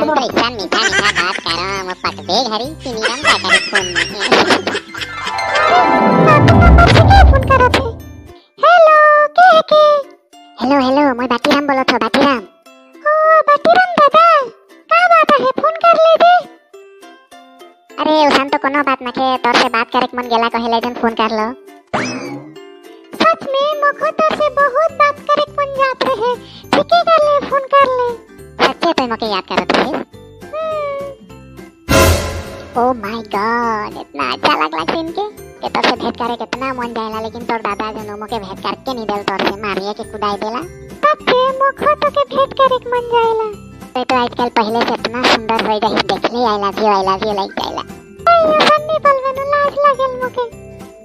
तो ऐसा मीठा मीठा बात करो मैं पटबे घरी चिनीराम का करे फोन में। नंबर से के फोन करत है? हेलो के के? हेलो हेलो मैं बाटीराम बोलत हो, बाटीराम। ओ बाटीराम दादा का बात है फोन कर ले दे? अरे उसान तो कोनो बात नखे, तोर से बात करे के मन गेला कहेले जन फोन कर लो। सच में मोखो तोर से बहुत बात करे के मन जात रहे, ठीके कर ले फोन कर ले। सच्चे तो मोके याद करत रहिस? ओ my God इतना अच्छा लगला सुन के कि तोर से भेंट करे कितना मन जाएला, लेकिन तोर दादा जन मोके भेंट करके नहीं देल, तोर से मारिए के कुदाई देला। सच्चे मोखो तो के भेंट करे के मन जाएला। तो आजकल पहले से इतना सुंदर हो गई, देखले I love you like जाएला। अयो सन्नी बोलबे न लाज लागेल मोके।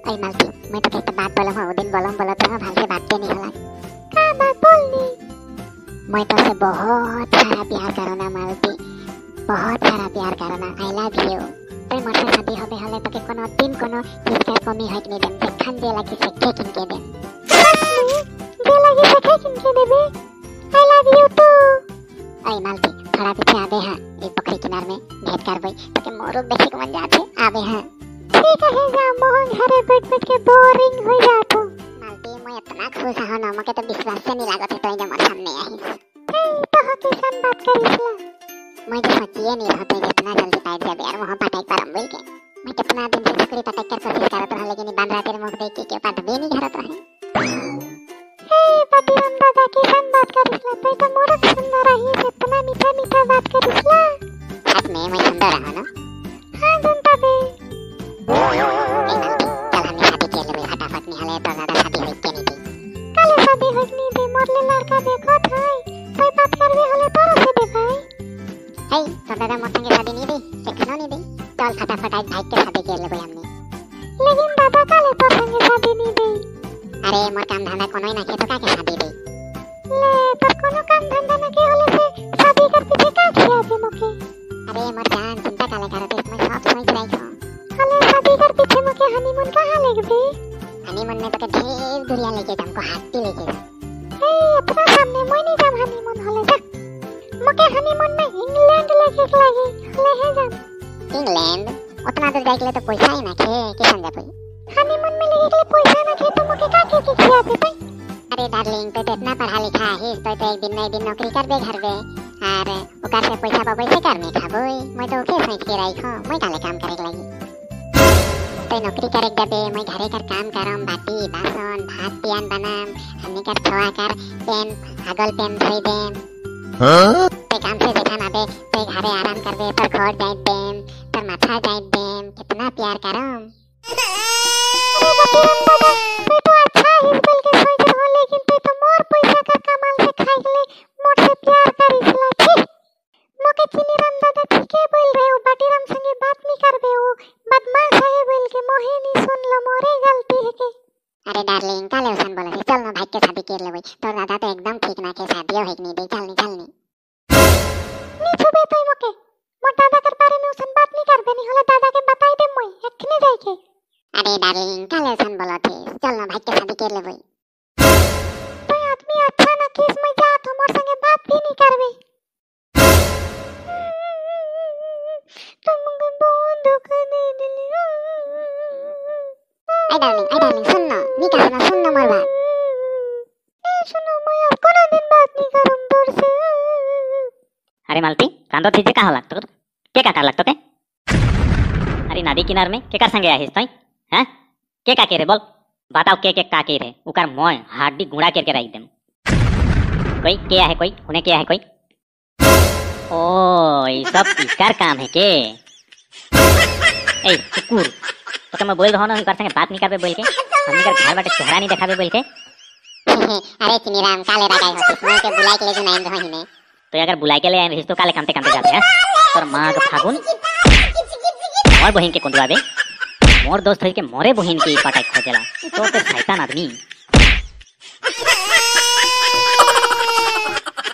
ओए मालती मैं तो कहते बात बोलम हो, दिन बोलम बोलत रहा भाल से बात के नहीं होला। का बात बोलनी? मैं तो से बहुत सारा प्यार करो ना मालती, बहुत सारा प्यार करो ना, I love you. तो मोर से शादी होबे होले तो के कोनो दिन कोनो चीज के कमी होइत नहीं देम, देखन जे लागी से के किन के देम। सच में जे लागी से के किन के देबे? I love you to. ओए मालती थोड़ा पीछे आबे हां, एक पोखरी किनार में भेंट करबई तो के मोरो देखे के मन जात है, आबे हां। ठीक है जा, मोहन घरे बैठ बैठ के बोरिंग हो जात हो। मालती मैं इतना खुश हूं ना, मोके तो विश्वास से नहीं लागत है तो जे मोर सामने आहिस। ए तो हो किसान बात करिसला? मैं तो सोचिए नहीं रहते इतना जल्दी पाइट जाबे यार, वहां पटाई परम बोल के। मैं कितना दिन से छोकरी पटाई कर कोशिश करत रहा, लेकिन बांद्रा तेरे मुख देख के पटबे नहीं करत रहे। ए बाटीराम दादा किसान बात करिसला? तै तो मोर सुंदर रही, इतना मीठा मीठा बात करिसला। सच में मैं सुंदर रहा ना? हां जनता बे। ए मालती चल हमने शादी कर लेबे फटाफट, निहले तो दादा शादी होई के नहीं दी। काले शादी होई नहीं दे, मोर ले लड़का देखत है, तै बात करबे हले तोरा से दे भाई। हे तो दादा मोर संगे शादी नहीं दी, देखनो नहीं दी, चल फटाफट आज भाई के शादी कर लेबे हमने। लेकिन दादा काले तोर संगे शादी नहीं दे? अरे मोर काम धंधा कोनो ही ना के तो का के शादी दे? ले पर कोनो काम धंधा ना के होले से शादी कर पीछे का खियाबे मोके? अरे मोर जान चिंता काले करत है, मैं सब सोच रही हूं। हले शादी कर पीछे मोके हनीमून कहां लेगबे? हनीमून में तो के ढेर दुरिया लेके जाम, को हाथी लेके जाम। ए अपना सामने मोय नहीं जाम हनीमून होले जा, मोके हनीमून में इंग्लैंड लेके लागी हले हे जाम। इंग्लैंड उतना दूर जाए के लिए तो पैसा ही ना खे, किसान जाबई? हनीमून में लेके के पैसा ना खे तो मोके का के के खियाबे तई? अरे डार्लिंग तो इतना पढ़ा लिखा है तो एक दिन ना एक दिन नौकरी करबे घर में, और ओकर से पैसा पाबई से कर में खाबई, मैं तो ओके सोच के रही हूं, मैं काले काम करे लागी। तो नौकरी करे जाबे, मैं घरे कर काम करम, बाटी बासन भात पियान बनाम, हमनी कर छवा कर पेन हागल पेन धोई देम। हां ते काम से जेठान आबे ते घरे आराम करबे, पर घर जाई देम, पर माथा जाई देम, कितना प्यार करम। अरे बाटीराम दादा तू तो अच्छा ही बोल के सोच रहो, लेकिन तू तो मोर पैसा का कमाल से खाई ले मोर से प्यार करिसला। छी मोके चिनीराम दादा ठीके बोल रहे हो, बाटीराम संगे बात नहीं करबे, वो बदमाश है बोल के मोहे नहीं सुन लो, मोरे गलती है के। अरे डार्लिंग काले उसन बोले थे, चल ना भाई के शादी कर लेबे, तोर दादा तो एकदम ठीक ना के शादी होई नहीं दे, चल नहीं चल नहीं नी छुबे तोय मोके, मोर दादा कर बारे में उसन बात नहीं करबे, नहीं होला दादा के बताई दे मोय एखने जाई के। अरे डार्लिंग काले उसन बोले थे, चल ना भाई के शादी कर लेबे। तो आदमी अच्छा ना किस में जात हो, मोर संगे बात भी नहीं करबे। तुम मोके बहुत धोखा दे दिली। आई डार्लिंग सुन ना, नी कहा ना सुन ना मोर बात। ए सुनो मैं और कोनो दिन बात नहीं करम तोर से। अरे मालती कांदो थी का होला तोर के का कर लगतो ते? अरे नदी किनार में के कर संगे आहिस तई? हां के का के रे बोल बताओ, के के का के रे उकर मोय हड्डी गुड़ा कर के रख देम। कोई के है कोई होने के है कोई? ओ ये सब इसकार काम है के? ए कुकुर तो मैं बोल रहा हूं ना उनकर संगे बात नहीं करबे बोल के, हमनी कर घर बाटे चेहरा नहीं देखाबे बोल के। अरे चिनीराम काले रागाई होती, मैं के बुलाई के ले जो नाइन रही ने। तो अगर बुलाई के ले आए रहिस तो काले कामते कामते जाते हैं तोर मां के फागुन मोर बहिन के कोंदुआबे, मोर दोस्त होई के मोरे बहिन के पटाई खोजेला, तो ते शैतान आदमी।